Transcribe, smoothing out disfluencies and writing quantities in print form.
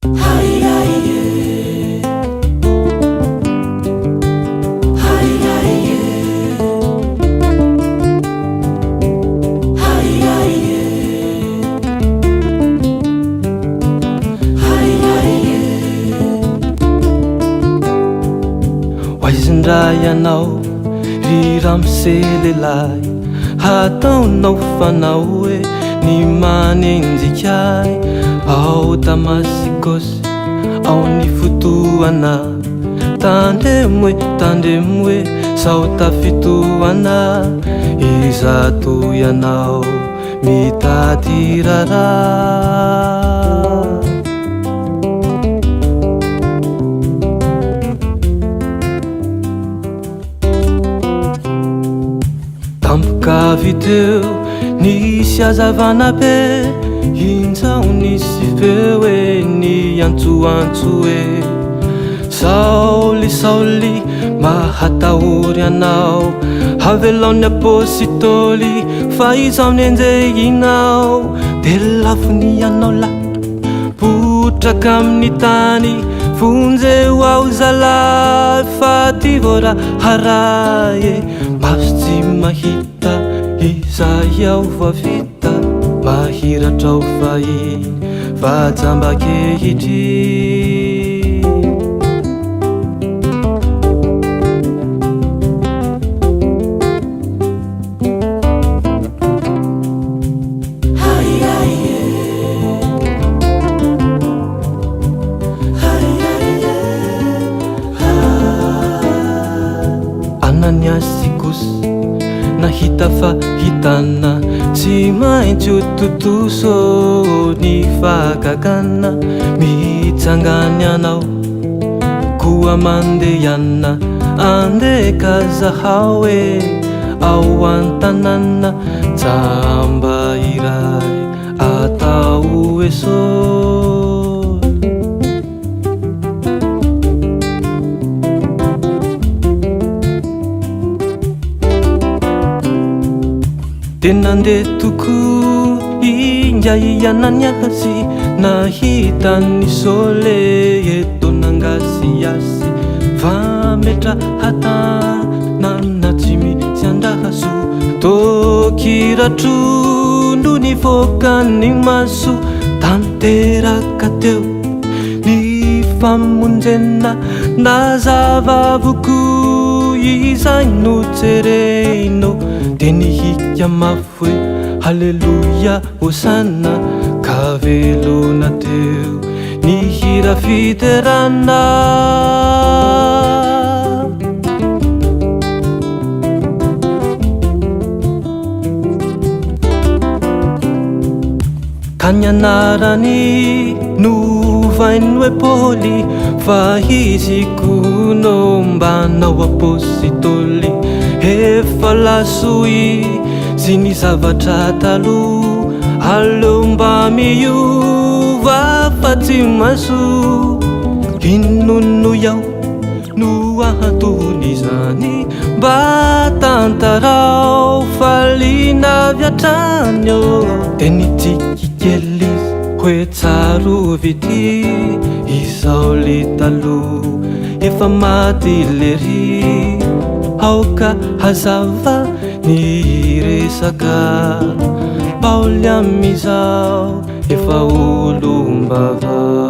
Ho aiza indray ianao ry ramose lehilahy Hataonao fanao hoe ny manenjika ahy Ao Damasikosy ao ny fotoana Tandremo e, tandremo e, sao tafitohana Izato ianao mitady raharaha. Tampoka avy teo nisy hazavana be, injao nisy feo hoe niantsoantso hoe, Saoly, Saoly, mahatahory anao, avelao ny apositoly fa izaho nenjehinao. Dia lafiny ianao lahy, potraka amin'ny tany, vonjeo aho zalahy fa ty vao raharaha e, maso tsy mahita izay aho vao vita, mahiratra aho fahiny fa jamba ankehitriny. Ananiasy kosa nahita fahitana tsy maintsy ho tontosa ny fahagagana mitsangana ianao koa mandehana andeha ka zahao e ao an-tanàna jamba iray atao hoe Saoly. Dia nandeha tokoa ingahy Ananiasy nahita an'i Saoly eto nangasiasy fametraha tanana tsy misy andraso Tokiratro no nivoaka ny maso tanteraka teo ny famonjena nazava avokoa izay nojereno dia nihika mafy hoe Haleloia Hosana ka velona teo ny hira fiderana. Ka ny anarany novainy hoe Paoly fa izy koa no mba nao apositoly. Efa laso izy ny zavatra taloha, aleo mba miova fa tsy maso. Inona hoy aho no ahaton'izany? Mba tantarao fa liana avy hatrany ô. Dia nitsiky kely izy hoe tsarovy ity izao le taloha efa maty lery. Aoka hazava ny resaka Paoly amin'izao efa olom-baovao.